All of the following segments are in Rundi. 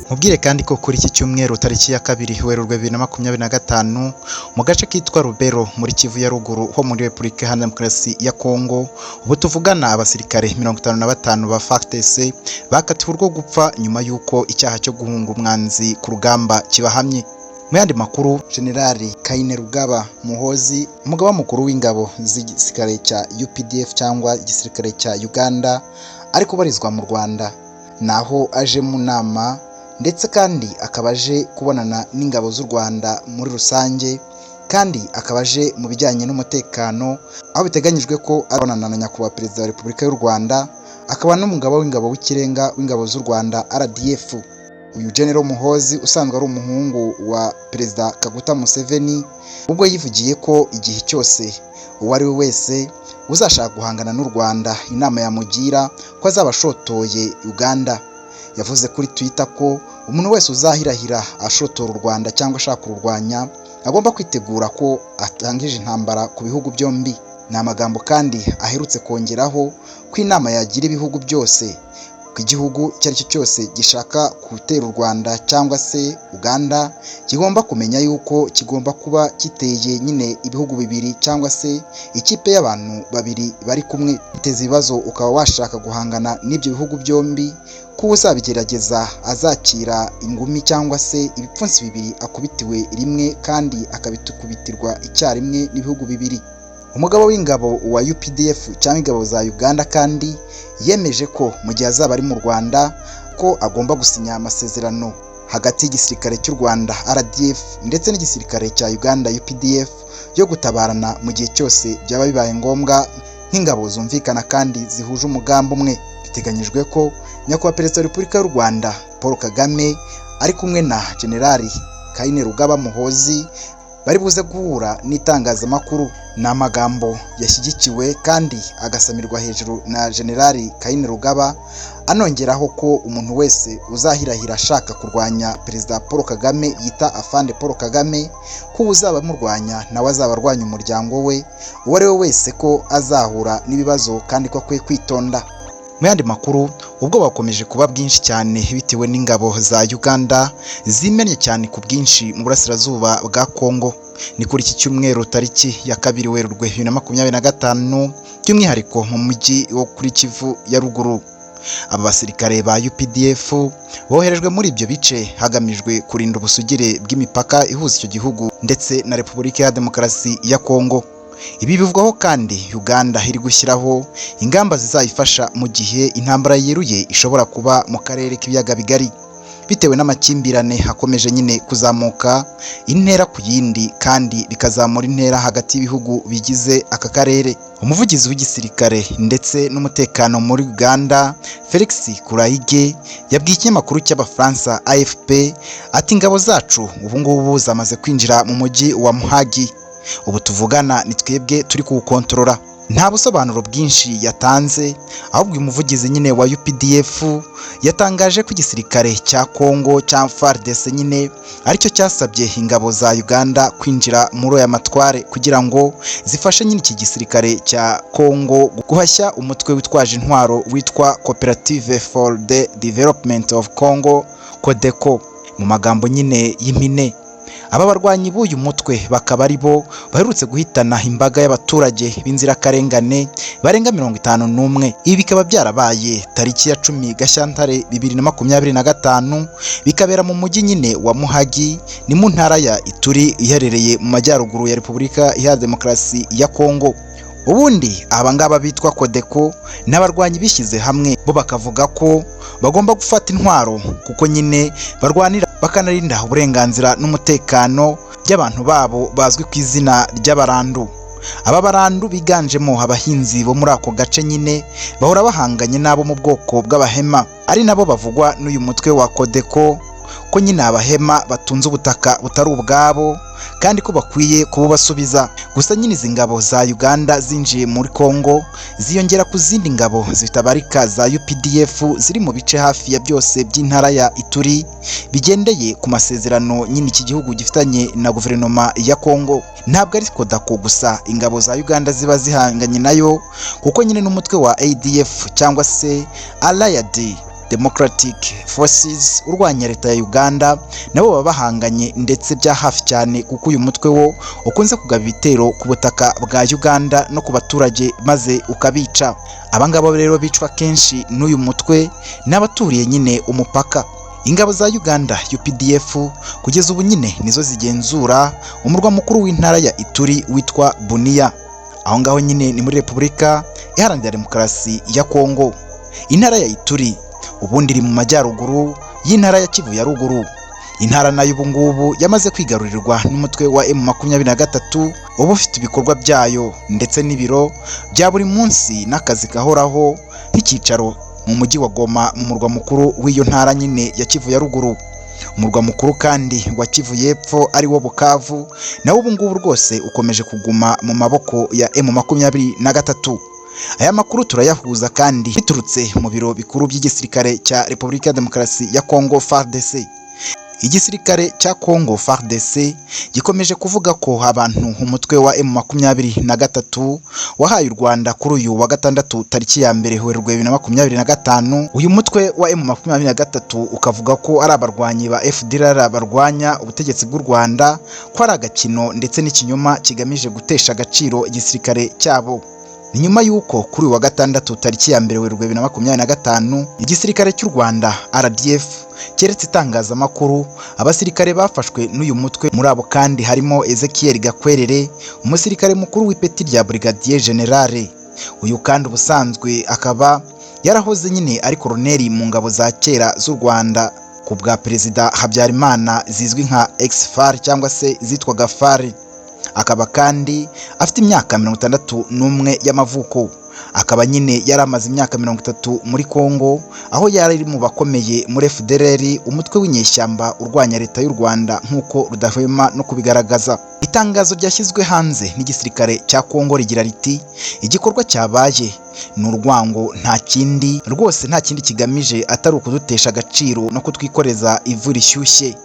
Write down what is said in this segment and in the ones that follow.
Mubwire kandi ko kuri iki cyumweru tariki ya 2 Werurwe 2025 mu gace kitwa Rubero muri Kivu ya ruguru ho muri Repubulika Iharanira Demokarasi ya Kongo, ubu tuvugana abasirikare 55 ba FARDC bakatiwe urwo gupfa nyuma y'uko icyaha cyo guhunga umwanzi ku rugamba kibahamye. Mu yandi makuru, Generali Kainerugaba Muhozi, umugaba mukuru w'ingabo z'igisirikare cya UPDF cyangwa igisirikare cya Uganda, ari kubarizwa mu Rwanda, naho aje mu nama ndetse kandi akaba aje kubonana n'ingabo z'u Rwanda muri rusange, kandi akaba aje mu bijyanye n'umutekano, aho biteganyijwe ko abonana na Nyakubahwa Perezida wa Repubulika y'u Rwanda, akaba n'umugaba w'ingabo w'ikirenga w'ingabo z'u Rwanda RDF. Uyu General Muhozi usanzwe ari umuhungu wa Perezida Kaguta Museveni, ubwo yivugiye ko igihe cyose uwo ari we wese uzashaka guhangana n'u Rwanda inama yamugira ko azaba ashotoye Uganda. Yavuze kuri Twitter ko umuntu wese uzahirahira ashotora u Rwanda cyangwa ashaka kururwanya agomba kwitegura ko atangije intambara ku bihugu byombi. Ni amagambo kandi aherutse kongeraho ko inama yagira ibihugu byose, ko igihugu icyo ari cyo cyose gishaka gutera u Rwanda cyangwa se Uganda kigomba kumenya yuko kigomba kuba giteye nyine ibihugu bibiri cyangwa se ikipe y'abantu babiri bari kumwe. Biteza ibibazo ukaba washaka guhangana n'ibyo bihugu byombi, ko uzabigerageza azakira ingumi cyangwa se ibipfunsi bibiri akubitiwe rimwe kandi akabikubitirwa icyarimwe n'ibihugu bibiri. Umugaba w'ingabo wa UPDF cyangwa ingabo za Uganda kandi yemeje ko mu gihe azaba ari mu Rwanda ko agomba gusinya amasezerano hagati y'igisirikare cy'u Rwanda RDF ndetse n'igisirikare cya Uganda UPDF yo gutabarana mu gihe cyose byaba bibaye ngombwa nk'ingabo zumvikana kandi zihuje umugambi umwe. Biteganyijwe ko Nyakubahwa Perezida wa Repubulika y'u Rwanda Paul Kagame ari kumwe na Generali Kainerugaba Muhozi bari buze guhura n'itangazamakuru. Ni amagambo yashyigikiwe kandi agasamirwa hejuru na Generali Kainerugaba, anongeraho ko umuntu wese uzahirahira ashaka kurwanya Perezida Paul Kagame yita Afande Paul Kagame, ko uzaba amurwanya nawe azaba arwanya umuryango we, uwo ari we wese ko azahura n'ibibazo kandi ko akwiye kwitonda. Mu yandi makuru, ubwoba bukomeje kuba bwinshi cyane bitewe n'ingabo za Uganda zimennye cyane ku bwinshi mu burasirazuba bwa Kongo. Ni kuri iki cyumweru tariki ya 2 Werurwe 2025, by'umwihariko mu mujyi wo kuri Kivu ya ruguru. Aba basirikare ba UPDF boherejwe muri ibyo bice hagamijwe kurinda ubusugire bw'imipaka ihuza icyo gihugu ndetse na Repubulika ya Demokarasi ya Kongo. Ibi bivugwaho kandi Uganda iri gushyiraho ingamba zizayifasha mu gihe intambara yeruye ishobora kuba mu karere k'ibiyaga bigari, bitewe n'amakimbirane akomeje nyine kuzamuka intera ku yindi kandi bikazamura intera hagati y'ibihugu bigize aka karere. Umuvugizi w'igisirikare ndetse n'umutekano muri Uganda Felix Kulayigye yabwiye ikinyamakuru cy'Abafaransa AFP ati ingabo zacu ubu ngubu zamaze kwinjira mu mujyi wa Muhagi, ubu tuvugana ni twebwe turi kuwukontorora. Nta busobanuro bwinshi yatanze, ahubwo uyu muvugizi nyine wa UPDF yatangaje ko igisirikare cya Kongo cya FARDC nyine aricyo cyasabye ingabo za Uganda kwinjira muri aya matware kugira ngo zifashe nyine iki gisirikare cya Kongo guhashya umutwe witwaje intwaro witwa Cooperative for the Development of Congo CODECO mu magambo nyine y'impine. Aba barwanyi b'uyu mutwe bakaba ari bo baherutse guhitana imbaga y'abaturage b'inzirakarengane barenga 51. Ibi bikaba byarabaye tariki ya 10 Gashyantare 2025, bikabera mu mujyi nyine wa Muhagi, ni mu ntara ya Ituri iherereye mu majyaruguru ya Repubulika Iharanira Demokarasi ya Kongo. Ubundi aba ngaba bitwa CODECO n'abarwanyi bishyize hamwe, bo bakavuga ko bagomba gufata intwaro kuko nyine barwanira bakanarinda uburenganzira n'umutekano by'abantu babo bazwi ku izina ry'Abarandu. Aba Barandu biganjemo abahinzi bo muri ako gace nyine bahora bahanganye n'abo mu bwoko bw'Abahema, ari nabo bavugwa n'uyu mutwe wa CODECO ko nyine Abahema batunze ubutaka butari ubwabo kandi ko bakwiye kububasubiza. Gusa nyine izi ngabo za Uganda zinjiye muri Kongo ziyongera ku zindi ngabo zitabarika za UPDF ziri mu bice hafi ya byose by'intara ya Ituri, bigendeye ku masezerano nyine iki gihugu gifitanye na guverinoma ya Kongo. Ntabwo ari CODECO gusa ingabo za Uganda ziba zihanganye nayo, kuko nyine n'umutwe wa ADF cyangwa se Allied Democratic Forces urwanya leta ya Uganda nabo baba bahanganye ndetse bya hafi cyane, kuko uyu mutwe wo ukunze kugaba ibitero ku butaka bwa Uganda no ku baturage maze ukabica. Abangaba rero bicwa kenshi n'uyu mutwe n'abaturiye nyine umupaka. Ingabo za Uganda UPDF kugeza ubu nyine nizo zigenzura umurwa mukuru w'intara ya Ituri witwa Bunia. Aho ngaho nyine ni muri Repubulika Iharanira Demokarasi ya Kongo. Intara ya Ituri ubundi iri mu majyaruguru y'intara ya Kivu ya ruguru. Intara nayo ubu ngubu yamaze kwigarurirwa n'umutwe wa M23 uba ufite ibikorwa byayo ndetse n'ibiro bya buri munsi n'akazi kahoraho nk'icyicaro mu mujyi wa Goma, mu murwa mukuru w'iyo ntara nyine ya Kivu ya ruguru. Umurwa mukuru kandi wa Kivu y'Epfo ari wo Bukavu nawo ubu ngubu rwose ukomeje kuguma mu maboko ya M23. Aya makuru turayahuza kandi biturutse mu biro bikuru by'igisirikare cya Repubulika ya Demokarasi ya Kongo FARDC. Igisirikare cya Kongo FARDC gikomeje kuvuga ko abantu umutwe wa M23 wahaye u Rwanda kuri uyu wa gatandatu tariki ya 1 Werurwe 2025. Uyu mutwe wa M23 ukavuga ko ari abarwanyi ba FDLR barwanya ubutegetsi bw'u Rwanda, ko ari agakino ndetse n'ikinyoma kigamije gutesha agaciro igisirikare cyabo. Ni nyuma y'uko kuri uyu wa gatandatu tariki ya 1 Werurwe 2025 igisirikare cy'u Rwanda RDF keretse itangazamakuru abasirikare bafashwe n'uyu mutwe. Muri abo kandi harimo Ezekiel Gakwerere, umusirikare mukuru w'ipeti rya Brigadier General. Uyu kandi ubusanzwe akaba yarahoze nyine ari koroneri mu ngabo za kera z'u Rwanda ku bwa Perezida Habyarimana zizwi nka ex-FAR cyangwa se zitwaga FAR. Akaba kandi afite imyaka 61 y'amavuko. Akaba nyine yari amaze imyaka 30 muri Kongo, aho yari mu bakomeye muri FDLR, umutwe w'inyeshyamba urwanya leta y'u Rwanda nk'uko rudahwema no kubigaragaza. Itangazo ryashyizwe hanze n'igisirikare cya Kongo rigira riti: igikorwa cyabaye ni urwango, nta kindi rwose, nta kindi kigamije atari ukudutesha agaciro no kutwikoreza ivu rishyushye.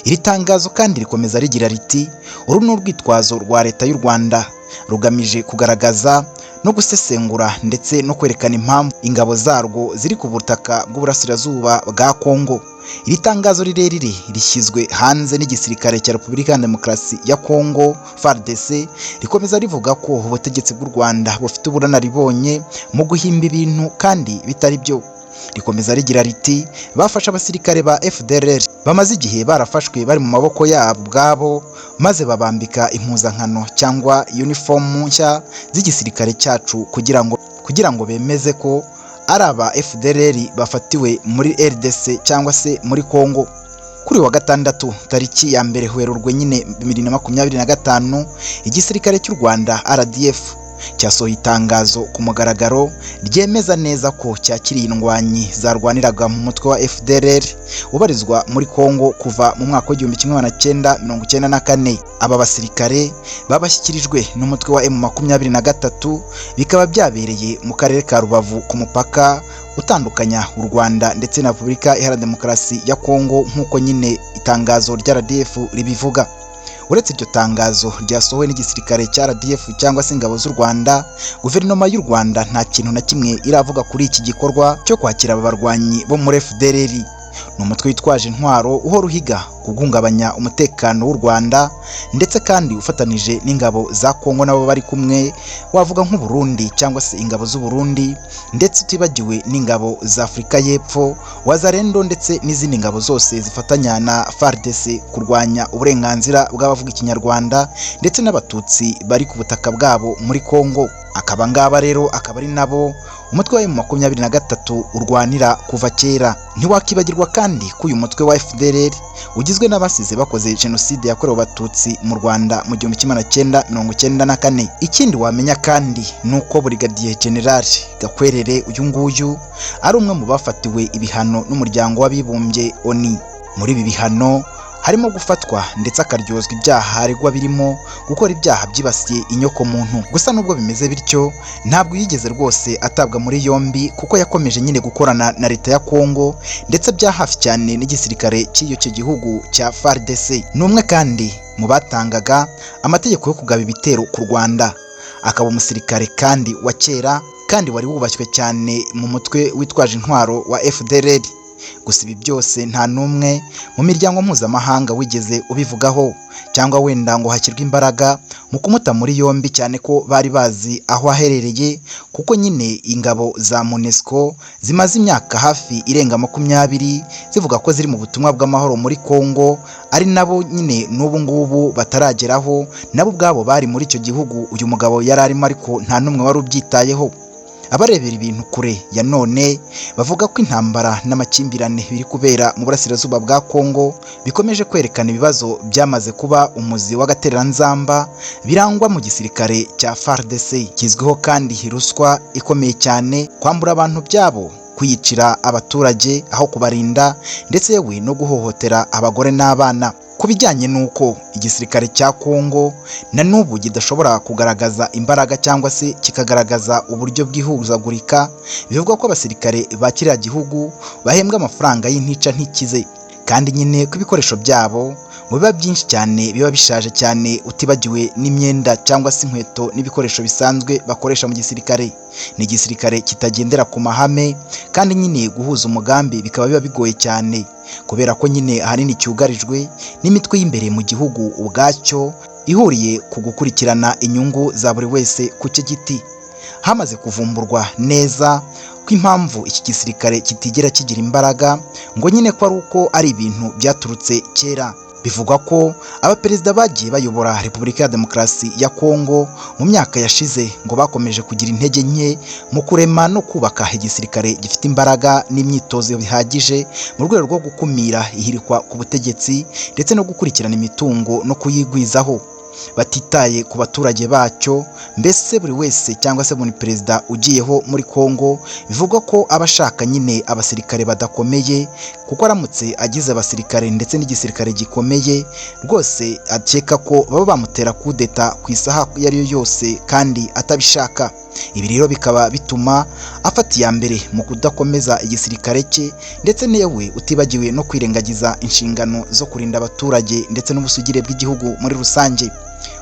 Iri tangazo kandi rikomeza rigira riti: uru ni urwitwazo rwa leta y'u Rwanda rugamije kugaragaza no gusesengura ndetse no kwerekana impamvu ingabo zarwo ziri ku butaka bw'uburasirazuba bwa Kongo. Iri tangazo rirerire rishyizwe hanze n'igisirikare cya Repubulika ya Demokarasi ya Kongo FARDC rikomeza rivuga ko ubutegetsi bw'u Rwanda bufite ubunararibonye mu guhimba ibintu kandi bitari byo. Rikomeza rigira riti: bafashe abasirikare ba FDLR bamaze igihe barafashwe bari mu maboko yabo ubwabo, maze babambika impuzankano cyangwa uniform nshya z'igisirikare cyacu kugira ngo bemeze ko ari aba FDLR bafatiwe muri RDC cyangwa se muri Kongo. Kuri wa gatandatu tariki ya 1 Werurwe nyine 2025 igisirikare cy'u Rwanda RDF cyasohoye itangazo ku mugaragaro ryemeza neza ko cyakiriye indwanyi zarwaniraga mu mutwe wa FDLR ubarizwa muri Kongo kuva mu mwaka wa 1994. Aba basirikare babashyikirijwe n'umutwe wa M23, bikaba byabereye mu karere ka Rubavu ku mupaka utandukanya u Rwanda ndetse na Repubulika Iharanira Demokarasi ya Kongo nk'uko nyine itangazo rya RDF ribivuga. Uretse iryo tangazo ryasohowe n'igisirikare cya RDF cyangwa se ingabo z'u Rwanda, guverinoma y'u Rwanda nta kintu na kimwe iravuga kuri iki gikorwa cyo kwakira aba barwanyi bo muri FDLR. Ni umutwe witwaje intwaro uhora uhiga guhungabanya umutekano w'u Rwanda ndetse kandi ufatanije n'ingabo za Kongo nabo bari kumwe, wavuga nk'u Burundi cyangwa se ingabo z'u Burundi, ndetse utibagiwe n'ingabo za Afurika y'Epfo, Wazalendo ndetse n'izindi ngabo zose zifatanya na FARDC kurwanya uburenganzira bw'abavuga Ikinyarwanda ndetse n'Abatutsi bari ku butaka bwabo muri Kongo. Akaba ngaba rero akaba ari nabo umutwe wa M23 urwanira kuva kera. Ntiwakibagirwa kandi ko uyu mutwe wa FDLR ugizwe n'abasize bakoze jenoside yakorewe Abatutsi mu Rwanda mu 1994. Ikindi wamenya kandi ni uko Brigadier General Gakwerere uyu nguyu ari umwe mu bafatiwe ibihano n'umuryango w'abibumbye ONU. Muri ibi bihano harimo gufatwa ndetse akaryozwa ibyaha aregwa birimo gukora ibyaha byibasiye inyoko muntu. Gusa nubwo bimeze bityo ntabwo yigeze rwose atabwa muri yombi, kuko yakomeje nyine gukorana na leta ya Kongo ndetse bya hafi cyane n'igisirikare cy'icyo gihugu cya FARDC. Ni umwe kandi mu batangaga amategeko yo kugaba ibitero ku Rwanda. akaba umusirikare kandi wa kera kandi wari wubashywe cyane mu mutwe witwaje intwaro wa FDLR. Gusa ibi byose nta n'umwe mu miryango mpuzamahanga wigeze ubivugaho cyangwa wenda ngo hashyirwe imbaraga mu kumuta muri yombi, cyane ko bari bazi aho aherereye, kuko nyine ingabo za MONUSCO zimaze imyaka hafi irenga 20 zivuga ko ziri mu butumwa bw'amahoro muri Kongo, ari nabo nyine n'ubu ngubu batarageraho, nabo ubwabo bari muri icyo gihugu uyu mugabo yari arimo, ariko nta n'umwe wari ubyitayeho. Abarebera ibintu kure ya none bavuga ko intambara n'amakimbirane biri kubera mu burasirazuba bwa Kongo bikomeje kwerekana ibibazo byamaze kuba umuzi w'agatereranzamba birangwa mu gisirikare cya FARDC, kizwiho kandi ruswa ikomeye cyane, kwambura abantu byabo, kwiyicira abaturage aho kubarinda, ndetse yewe no guhohotera abagore n'abana. Ku bijyanye n'uko igisirikare cya Kongo na n'ubu kidashobora kugaragaza imbaraga cyangwa se kikagaragaza uburyo bw'ihuzagurika, bivugwa ko abasirikare ba kiriya gihugu bahembwa amafaranga y'intica ntikize, kandi nyine ko ibikoresho byabo ngo biba byinshi cyane, biba bishaje cyane, utibagiwe n'imyenda cyangwa se inkweto n'ibikoresho bisanzwe bakoresha mu gisirikare. Ni igisirikare kitagendera ku mahame, kandi nyine guhuza umugambi bikaba biba bigoye cyane, kubera ko nyine ahanini cyugarijwe n'imitwe y'imbere mu gihugu ubwacyo ihuriye ku gukurikirana inyungu za buri wese ku cye giti. Hamaze kuvumburwa neza ko impamvu iki gisirikare kitigera kigira imbaraga ngo nyine ko ari uko ari ibintu byaturutse kera. Bivugwa ko abaperezida bagiye bayobora Repubulika ya Demokarasi ya Kongo mu myaka yashize ngo bakomeje kugira intege nke mu kurema no kubaka igisirikare gifite imbaraga n'imyitozo bihagije mu rwego rwo gukumira ihirikwa ku butegetsi ndetse no gukurikirana imitungo no kuyigwizaho, batitaye ku baturage bacyo. Mbese buri wese cyangwa se buri perezida ugiyeho muri Kongo bivugwa ko aba ashaka nyine abasirikare badakomeye, kuko aramutse agize abasirikare ndetse n'igisirikare gikomeye rwose akeka ko baba bamutera kudeta ku isaha iyo ari yo yose kandi atabishaka. Ibi rero bikaba bituma afata iya mbere mu kudakomeza igisirikare cye, ndetse newe utibagiwe no kwirengagiza inshingano zo kurinda abaturage ndetse n'ubusugire bw'igihugu muri rusange.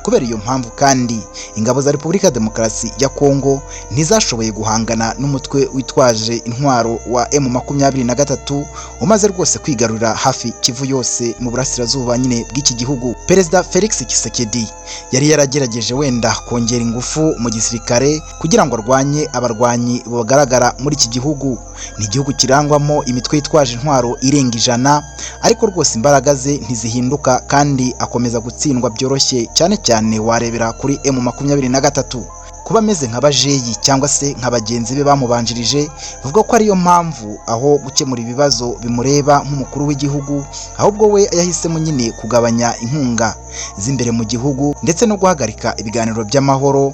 Kubera iyo mpamvu kandi ingabo za Repubulika ya Demokarasi ya Kongo ntizashoboye guhangana n'umutwe witwaje intwaro wa M23 umaze rwose kwigarurira hafi Kivu yose mu burasirazuba nyine bw'iki gihugu. Perezida Felix Tshisekedi yari yaragerageje wenda kongera ingufu mu gisirikare kugira ngo arwanye abarwanyi bagaragara muri iki gihugu. Ni igihugu kirangwamo imitwe yitwaje intwaro irenga 100, ariko rwose imbaraga ze ntizihinduka kandi akomeza gutsindwa byoroshye, cyane cyane warebera kuri M23. Kuba ameze nka bajeyi cyangwa se nka bagenzi be bamubanjirije, bavuga ko ariyo mpamvu aho gukemura ibibazo bimureba nk'umukuru w'igihugu, ahubwo we yahisemo nyine kugabanya inkunga z'imbere mu gihugu ndetse no guhagarika ibiganiro by'amahoro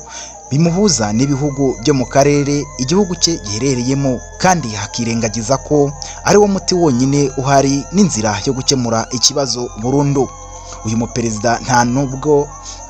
bimuhuza n'ibihugu byo mu karere igihugu cye giherereyemo, kandi hakirengagiza ko ari wo muti wonyine uhari n'inzira yo gukemura ikibazo burundu. Uyu muperezida nta nubwo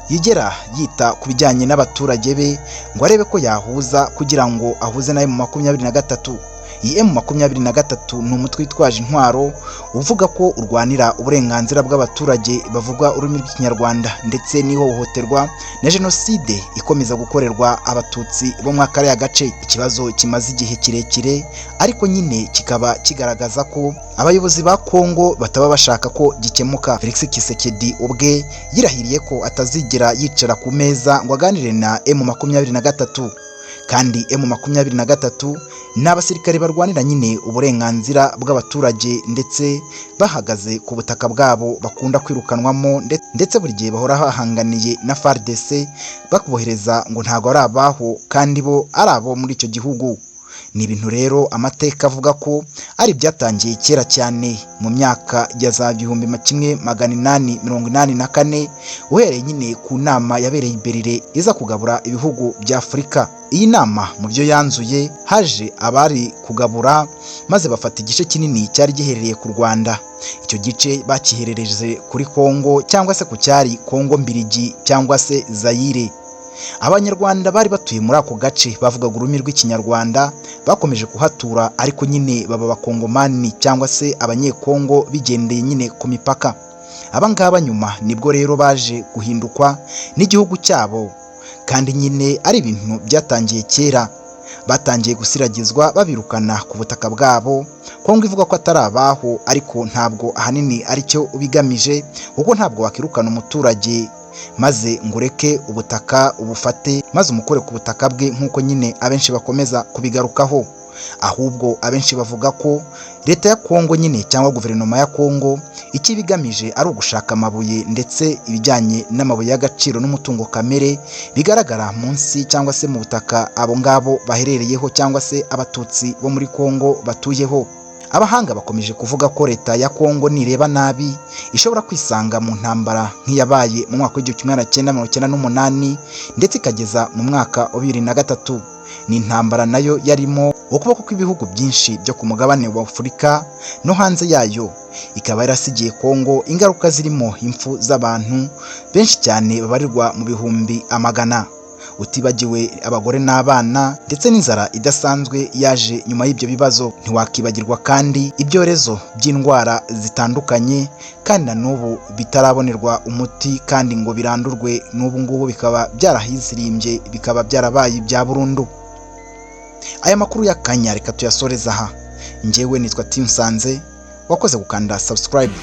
yigera yita ku bijyanye n'abaturage be ngo arebe ko yahuza kugira ngo ahuze na M23. Iyi M23 ni umutwe witwaje intwaro uvuga ko urwanira uburenganzira bw'abaturage bavuga ururimi rw'Ikinyarwanda ndetse n'ihohoterwa na jenoside ikomeza gukorerwa abatutsi bo muri kariya gace. Ikibazo kimaze igihe kirekire, ariko nyine kikaba kigaragaza ko abayobozi ba Kongo bataba bashaka ko gikemuka. Felix Tshisekedi ubwe yirahiriye ko atazigera yicara ku meza ngo aganire na M23, kandi M23 ni abasirikare barwanira nyine uburenganzira bw'abaturage ndetse bahagaze ku butaka bwabo bakunda kwirukanwamo, ndetse buri gihe bahora bahanganiye na FARDC bakubohereza ngo ntago ari abaho kandi bo ari abo muri icyo gihugu. Ni ibintu rero amateka avuga ko ari byatangiye kera cyane mu myaka ya za 1884, uhereye nyine ku nama yabereye i Berlin iza kugabura ibihugu bya Afurika. Iyi nama mu byo yanzuye haje abari kugabura maze bafata igice kinini cyari giherereye ku Rwanda. Icyo gice bakiherereje kuri Kongo cyangwa se ku cyari Kongo Mbirigi cyangwa se Zaire. Abanyarwanda bari batuye muri ako gace bavugaga ururimi rw'Ikinyarwanda bakomeje kuhatura, ariko nyine baba abakongomani cyangwa se abanyekongo bigendeye nyine ku mipaka. Aba ngaba nyuma nibwo rero baje guhindukwa n'igihugu cyabo, Kandi nyine ari ibintu byatangiye kera, batangiye gusiragizwa babirukana ku butaka bwabo. Kongo ivuga ko atari abaho, ariko ntabwo ahanini aricyo bigamije, kuko ntabwo wakirukana umuturage maze ngo ureke ubutaka ubufate maze umukure ku butaka bwe, nk'uko nyine abenshi bakomeza kubigarukaho. Ahubwo abenshi bavuga ko leta ya Kongo nyine cyangwa guverinoma ya Kongo icyo iba igamije ari ugushaka amabuye, ndetse ibijyanye n'amabuye y'agaciro n'umutungo kamere bigaragara munsi cyangwa se mu butaka abo ngabo baherereyeho cyangwa se Abatutsi bo muri Kongo batuyeho. Abahanga bakomeje kuvuga ko leta ya Kongo nireba nabi ishobora kwisanga mu ntambara nk'iyabaye mu mwaka w'1998 ndetse ikageza mu mwaka wa 2003. Ni intambara nayo yarimo ukuboko kw'ibihugu byinshi byo ku mugabane wa Afurika no hanze yayo, ikaba yarasigiye Kongo ingaruka zirimo impfu z'abantu benshi cyane babarirwa mu bihumbi amagana, utibagiwe abagore n'abana, ndetse n'inzara idasanzwe yaje nyuma y'ibyo bibazo. Ntiwakibagirwa kandi ibyorezo by'indwara zitandukanye kandi na n'ubu bitarabonerwa umuti kandi ngo birandurwe, n'ubu ngubu bikaba byarahizirimbye, bikaba byarabaye ibya burundu. Aya makuru y'akanya reka tuyasoreze aha. Njyewe nitwa Tim Nsanze, wakoze gukanda subscribe.